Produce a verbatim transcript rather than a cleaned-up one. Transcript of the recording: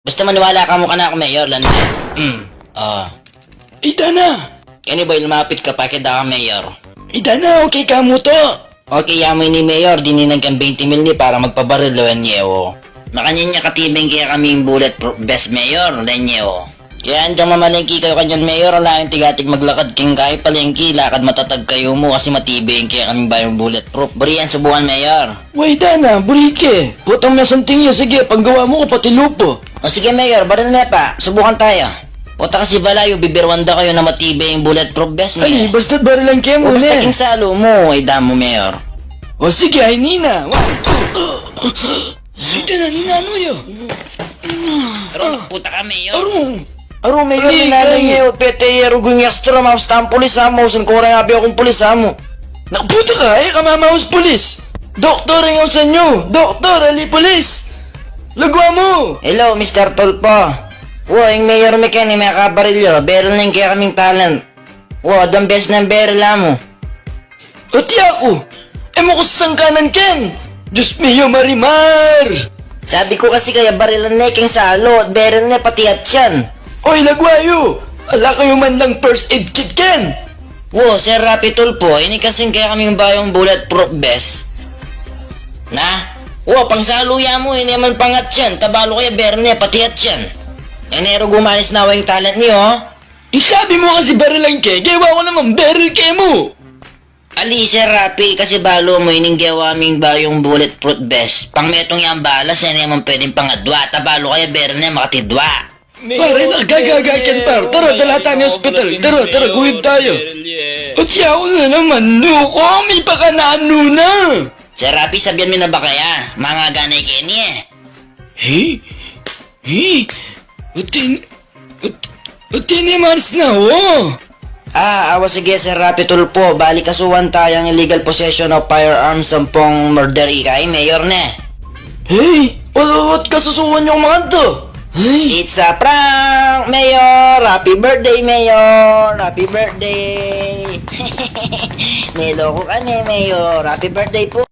Basta maniwala ka mu kanaku, Mayor, lan. Hmm. Ah. Ita na! Keni boy, lumapit ka pa, keda ka, Mayor. Ita na, okay ka mu to? Okay ya mu ini, Mayor, dininan kang twenty mil ni para magpabaril, o, yan ye, o. Makanyan ya katibe ing kekaming bulletproof vest, Mayor, yan ye, o. Kaya anyang mamalengke kayu kanyan, Mayor, ala kayung tigatig maglakad king kayang palengke, lakad matatag kayu mu kasi matibe ing kekaming bayung bulletproof. Buri yang subukan, Mayor. Way, dana, buri ke. Putang masanting ya, sige, panggawa mu ku pati lupa. O sige, Mayor, baril me pa. Subukan tayu. Puta kasi balayu, bibiruan da kayu na matibe ing bulletproof vest me. Ay, basta't barilan ke mu, o, basta ne. King salu mu, ay damu, Mayor. O sige, ay nina. Ay, dana, nina, anu ya? Aru, puta ka, Mayor. Aru. Aru, Mayor, ay, nina, ay, nina, o, pete, e rugu ing extra, maus tang pulis, a, mausan ku reng abe kung pulis, a, mu. Nakaputa ka, e ka mamaus pulis. Doktor ing ausan yu, doktor, ali pulis. Lagwa mu. Hello, Mister Tulpo. Wa, ing Mayor mi keni, mekabaril ya, baril ne ing kekaming talent. Wa, aduang beses nang baril, a, mu. Ati aku, e mu ku sasangkanan ken. Diyos mio, Marimar. Sabi ku kasi kaya barilan ne king salu at baril ne pati atyan. Oy, lagwa yu. Ala kayu man lang first aid kit ken? Wo, Sir Rapi Tulfo, ini kasing kekaming bayung bulletproof vest. Na? Wo, pangsalu ya mu, ini man pangatyan, tabalu kaya baril ne pati atyan. Ini rugu manis na wa ing talent niyu, o. Ing sabi mu kasi barilan ke, gewa ku naman baril ke mu. Ali, Sir Rapi, kasi balu mu ining gewa ming bayung bulletproof vest. Pang metung yang balas, e ne man pwedeng pangadwa. Tabalu kaya baril ne makati dwa. Pare, nakagagaga ken, par. Tara, dala tane hospital. Tara, tara, guhid tayu. Atya ku na naman, nu, ku, mipakananu na. Sir Rapi, sabian mi na ba kaya? Mangaganay keni, e. Hi? Hi? Utin, ut-, utin e maris na, o. A, awa sige, Sir Rapi Tulfo. Bali kasuan tayang illegal possession of firearms ampong murder ika i Mayor ne. Hey, what, what kasusuan yung mga to? Hey. It's a prank, Mayor! Happy birthday, Mayor! Happy birthday! Niloko ka ne, Mayor! Happy birthday po!